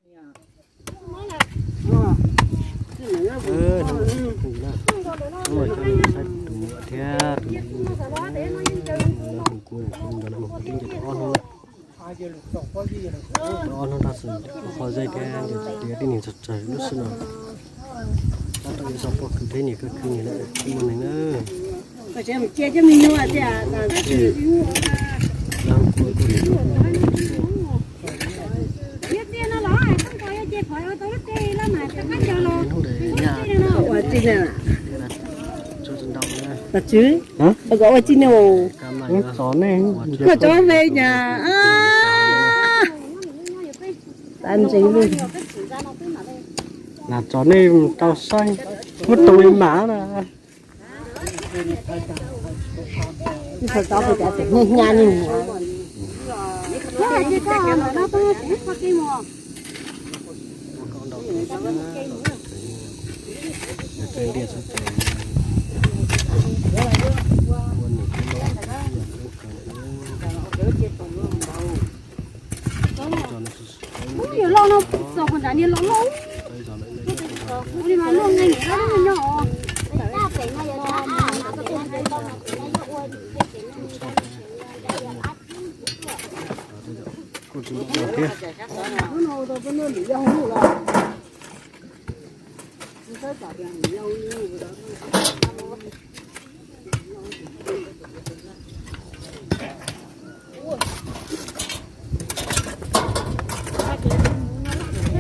Hnub no coj nej saib tus muam thiab tus, lawv hu kuv, lawv hu kuv tib nce tau ob hnub lawm. Tau ob hnub tag xwb, qhov zej thiab nce tiav tib neeg tsawg tsawg lub sij no. Tab tom yuav tso pob kws thiab niam kawg khwv niam lawm, muaj neeg na. Ua tsi ne? Ua tsi ne? Koj cov ve nyas. Tab ntseeg li. Lam tso nej tau saib, muab tau li mas na. Ib txhia tau kuv cov tes hnyav hnyav li. Ub, yog loj no txog qhov nrad niag loj loj. Ua li mas loj nqe niam loj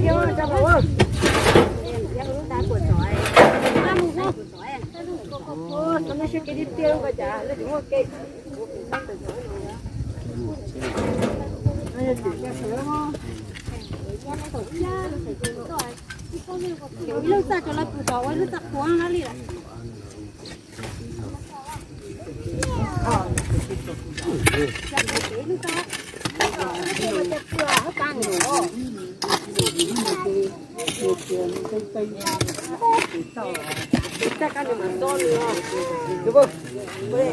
nyob os. Ib lub txaj cov lawv pw tod ua ib lub txaj qhuav no li lawm.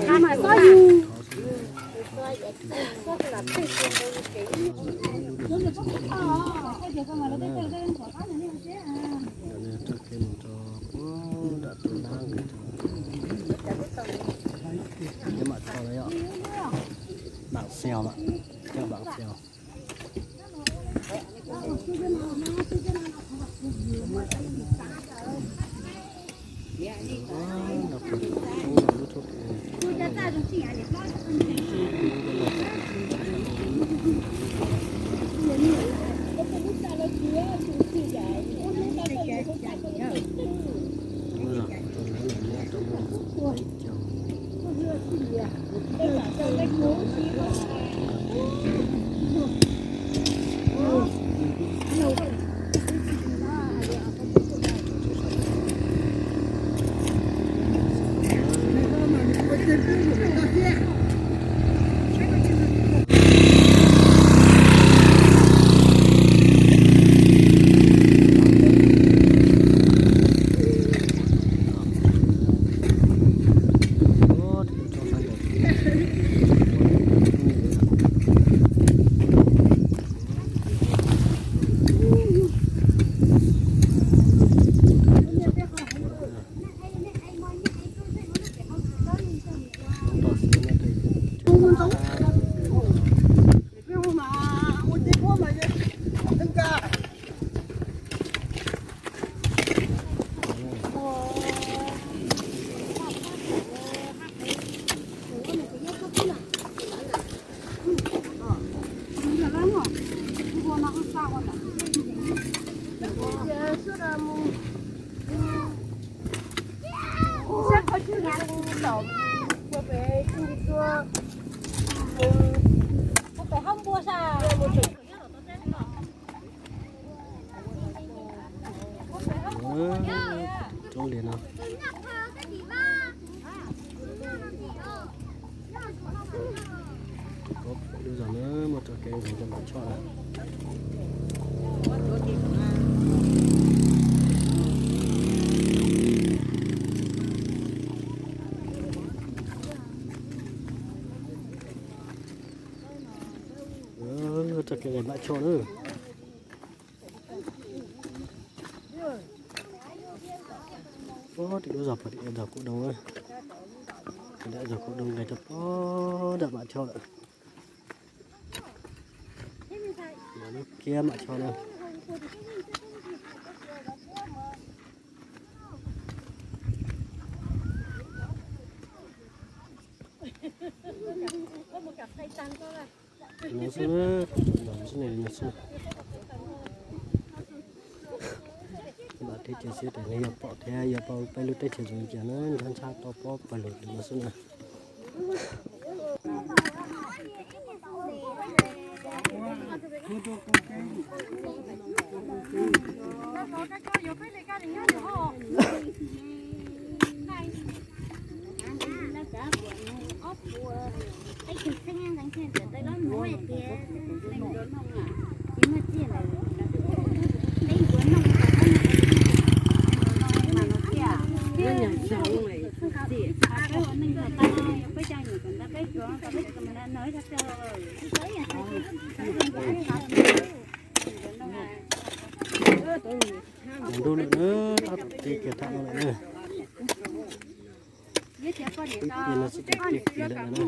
Nram tus dab nqis, nyob mam tso na yom. Bảng xèo, cov bảng xèo. Roob liaj no. Lub zog na, muaj txoj kev nkaus coj Npam Choj na. Txoj kev nqis Npam Choj na. Ob, tim lub zos pog tim zos Kuj Doo, tim zos Kuj Doo nqes rau pog nram Mam Choj lawm. Lub kiab Mam Choj na. No xwb, no xwb, no xwb. Mam teb chaws xwb, tam no yog pom thiab yog pom peb lub teb chaws zoo li cas na, ntshab ntshab tau pob pawg lug no xwb na. Nruj lawm na, tab tom ti kiag tham no lawm na. Ib pliag no xwb ces ti kiag lawm na.